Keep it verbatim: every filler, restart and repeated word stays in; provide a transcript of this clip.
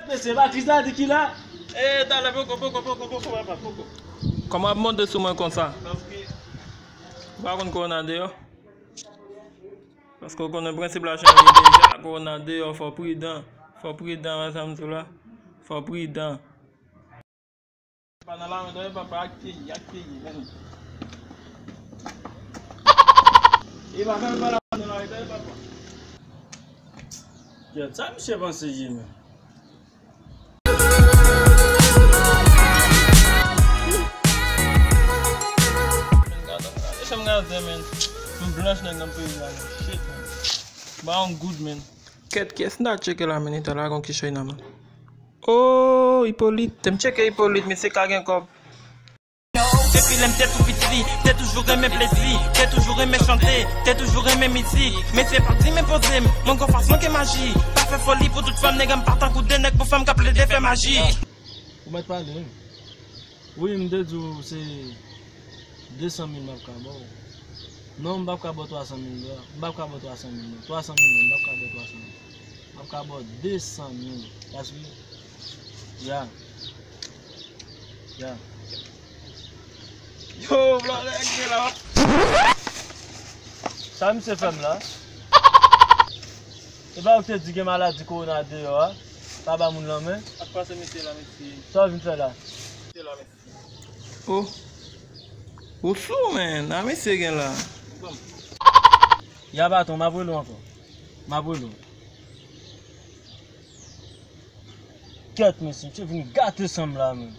Mesye, pa kriz la di ki la. E, talè, poko, poko, poko, poko, papa, poko. Kòman ap monte sou mwen konsa? Paske ou pa konn kowona deyò? Paske w konnen prensip la chanje deja, kowona deyò, fò pridan. Fò pridan, wè sa m di w la. Fò pridan. Pa nan lari, dayè, papa, ak peyi, ak peyi, men. E pa fè m pale nan lari, dayè, papa. Kèt, sa misye panse ye, men? Men gade, gade, se m gade, men. M blanch nèg nan peyi a, men. Shit, men. Ba yon goud, men. Kèt, kiyès m ta tcheke la, men, li ta lage yon kichòy nan men. Oh, Ipolit. Te m tcheke Ipolit, misye ka gen kòb. Depi lè m te tou piti, te toujou renmen plezi, te toujou renmen chante, te toujou renmen mizik. Men se pa di m enpoze m, mwen gon fason ke maji. Pa fè foli pou tout fanm, nèg, m pa tankou de nèg pou fanm k ap plede fè maji. Ou mèt pale, wi. Wi, m te di w se de san mil m ap ka ba w. Non, m p ap ka ba w twa san mil dola. M p ap ka ba w twa san mil, non. Twa san mil, non, m p ap ka ba w twa san mil. M ap ka ba w de san mil. Paske, ya. Ya. Yo, blan nèg gen la. Sa misye fè m la? E pa ou te di gen maladi kowona deyò a? Pa ba moun lanmen. Ak pase mesye la, mesye. Sa w vin fè la? Mesye la, mesye. Oh. Ou sou, men. A mesye gen la. Ya baton, m ap rele w ankò. M ap rele w. Kèt, mesye, misye vin gate san m la, men.